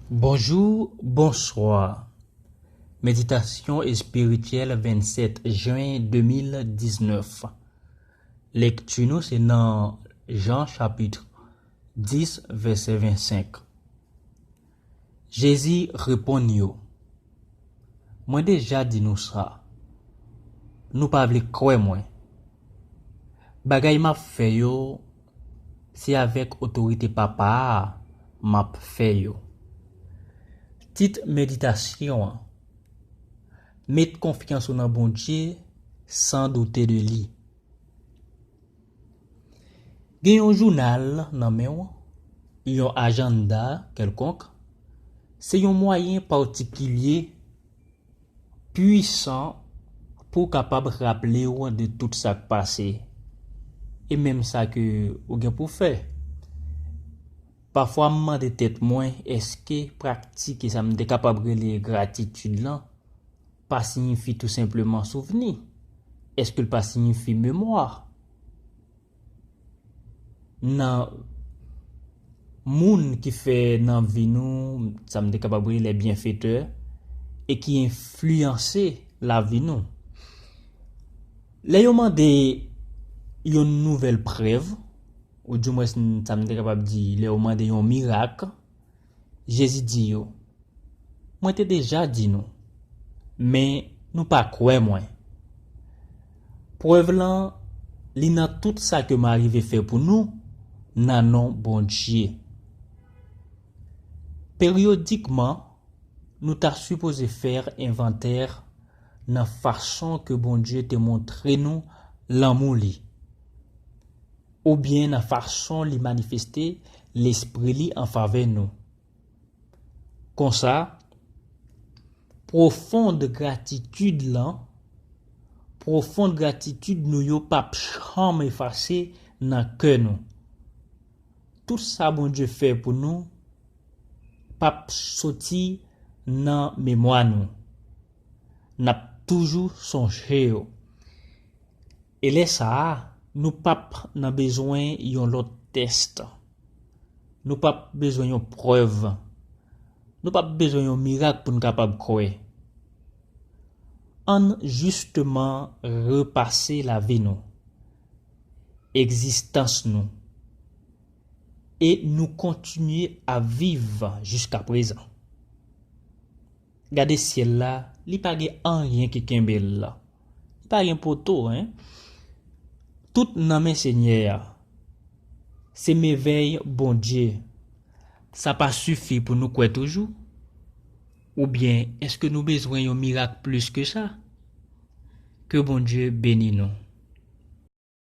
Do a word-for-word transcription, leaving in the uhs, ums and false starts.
Bonjou, bonswa. Meditasyon espirityèl vennsèt jen de mil diznèf. Lekti nou se nan Jan chapit dis vèsè vennsenk. Jezi reponn yo, "Mwen deja di nou sa. Nou pa vle kwè mwen. Bagay m ap fè yo, se avèk otorite Papa a m ap fè yo." Tit meditasyon an, Met konfyans ou nan Bondye san doute de li. Gen yon jounal nan men w, yon ajanda kèlkonk, se yon mwayen patikilye, pwisan pou w kapab raple w de tout sa k pase, e menm sa ke ou gen pou fè. Pafwa m mande tèt mwen, èske praktike sa m te kapab rele gratitid lan pa siyifi tou senpleman souvni? Èske l pa siyifi memwa? Nan moun ki fè nan vi nou, sa m te kapab rele les bienfaiteurs, e ki enfliyanse lavi nou. Lè yo mande yon nouvèl prèv, ou dimwens, sa m te kapab di, lè yo mande yon mirak, Jezi di yo, "Mwen te deja di nou, men nou pa kwè mwen. Prèv lan, li nan tout sa ke m arive fè pou nou, nan non Bondye." Peryodikman, nou ta sipoze fè envantè nan fason ke Bondye te montre nou lanmou li, oubyen nan fason li manifeste Lespri li an favè nou. Konsa, pwofond gratitid lan, pwofond gratitid nou yo p ap janm efase nan kè nou. Tout sa Bondye fè pou nou p ap soti nan memwa nou. N ap toujou sonje yo. E lè sa a, nou p ap nan bezwen yon lòt tès. Nou p ap bezwen yon prèv. Nou p ap bezwen yon mirak pou n kapab kwè. Ann jisteman repase lavi nou, egzistans nou, e nou kontinye ap viv jiskaprezan. Gade syèl la, li pa gen anyen ki kenbe l la. Li pa gen poto, en. Tout nan men Senyè a. Se mèvèy Bondye. Sa pa sifi pou nou kwè toujou? Oubyen, èske nou bezwen yon mirak plis ke sa? Ke Bondye beni nou.